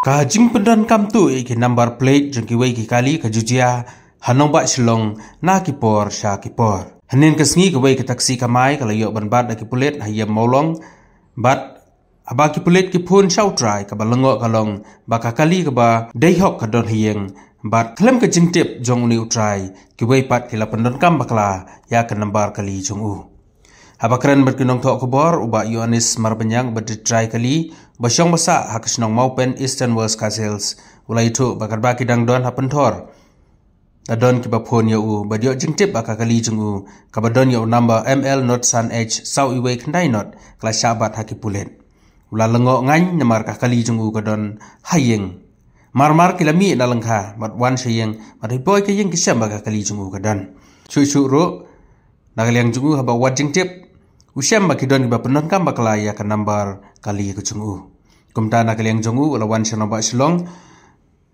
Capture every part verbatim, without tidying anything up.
Ka jingpyndonkam tuh ïa ki number plate jong kiwei ki kali ka ju jia ha nongbah Shillong na ki por sha ki por. Hynnin ka sngi kawei ka taxi kamai ka la ïoh ban bat da ki pulit ha Ïew Mawlong, bad haba ki pulit ki phone sha u trai, kaba lyngngoh ka long ba ka kali kaba dei hok ka don ha ïing, bad khlem ka jingtip jong une u trai, kiwei pat ki la pyndonkam bakla ïa ka number kali jong u. Haba kren bad ki nongthoh khubor, u Bah Ïoannis Marbaniang, uba dei trai kali, uba shong ba sah ha ka shnong Mawpen, Eastern West Khasi Hills, u la ïathuh ba katba ki dang don ha Pynthor, la don kiba phone ïa u bad ïoh jingtip ba ka kali jong u, kaba don ïa u number M L not san H saw iwei khyndai not, ka la shah bat ha ki pulit. U la lyngngoh ngan namar ka kali jong u ka don ha ïing. Mar mar ki la mih na lyngkha bad wan sha ïing, bad hapdeng ka ïing ki shem ba ka kali jong u ka don. Shuh shuh ruh, na ka liang jong u, haba wad jingtip, u shem ba ki don kiba pyndonkam bakla ïa ka number kali ka jong u. Kumta na ka liang jong u, u la wan sha nongbah Shillong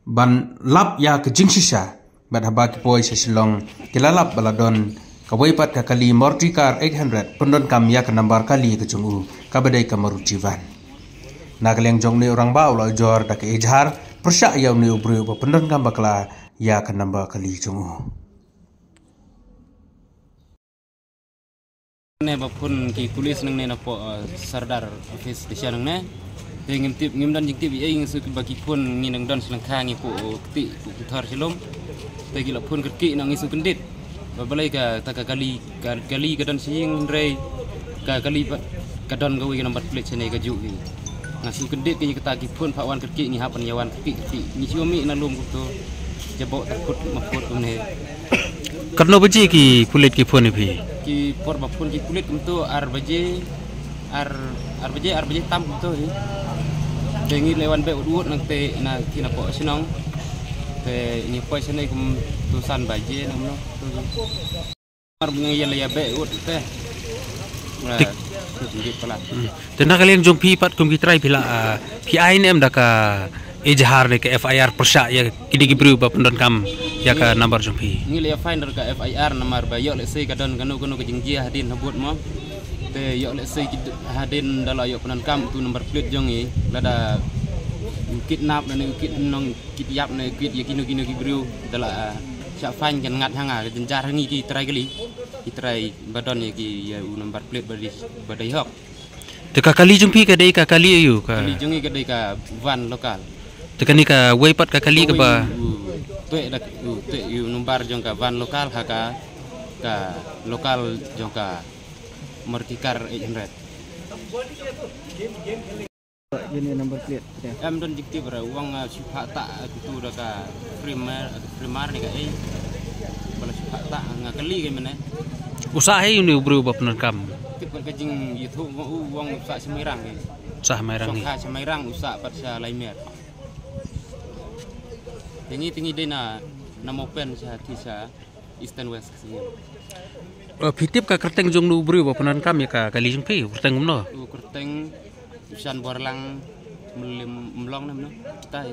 ban lap ïa ka jingshisha. Bad haba ki poi sha Shillong, ki la lap ba la don kawei pat ka kali Maruti car eight hundred pyndonkam ïa ka number kali ka jong u, kaba dei ka Maruti van. Na ka liang jong une u rangbah, u la ujor da ka ejhar pyrshah ïa une u briew ba pyndonkam bakla ïa ka number kali jong u. Ne ba phone ki pulit nangne napoh, eh, Sardar Office Station nangne. Te ngim tip, ngim don jingtip ei ei, nga shu ba ki phone ngi nang don sha lyngkha, ngi poh kti, poh Pynthor shalom. Te ki la phone kyrkieh na, ngi shu kyndit ba balei kata ka kali, ka kali ka don sha ïing, hynrei ka kali pat ka don kawei ka number plate shane, kajuh hi. Nga shu kyndit kane, kata ki phone pat wan kyrkieh, ngi hap ban ïa wan kyrkieh kyrkieh. Ngi shu mih na lum kumto, jaboh ta phut ma phut kumne. Katno baje ki pulit ki phone ïa phi? Ki por ba phone ki pulit kumto ar baje, ar, ar baje, ar baje tam kumto hi. Te ngi la wan beh ut ut nangte na ki napoh shnong. Te ngi poi shane kumto san baje nangno. Mar ngi ïa la ïa beh ut te. Tik. Te na ka liang jong phi pat kum ki trai, phi la, ah, phi ai ne em da ka ejhar ne ka F I R pyrshah ïa kine ki briew ba pyndonkam ïa ka number jong phi? Ngi la ïa file da ka F I R namar ba ïoh lehse ka don kano kano ka jingjia hadien habud mo. Te ïoh lehse ki hadien da la ïoh pyndonkam utu number plate jong ngi, lada kidnap ne kit nong kit ïap ne kit ïa kino kino ki briew, da la, ah, shah fine, kan ngat ha nga, ka jynjar ha ngi ki trai kali, ki trai ba don ïa ki, ïa u number plate ba dei, ba dei hok. Te ka kali jong phi ka dei ka kali aïu ka? Kali jong ngi ka dei ka van local. Te kane kawei pat ka kali kaba? Kawei u, u, tuh da, u, tuh u number jong ka van local ha ka, ka local jong ka Maruti car eight hundred. Ïa une number plate te. Em don jingtip re, u ong, ah, shu phah tah, ah, kito da ka Freemare, ah, Freemare ne kaei. Ba la shu phah tah, nga kylli ka mane. U sah hi une u briew ba pyndonkam? Tip ka jingïathuh, u ong u sah sha Mairang hi. Sah Mairang hi. Sha Mairang, u sah pat sha Laimer. Te ngi, te ngi dei na, na Mawpen sha, te sha Eastern West Khasi Hills. Eh, phi tip ka kyrteng jong une u briew ba pyndonkam ïa ka kali jong phi, u kyrteng kumno? U kyrteng u Shanborlang Mlem-, Mlong ne mano? Kita hi.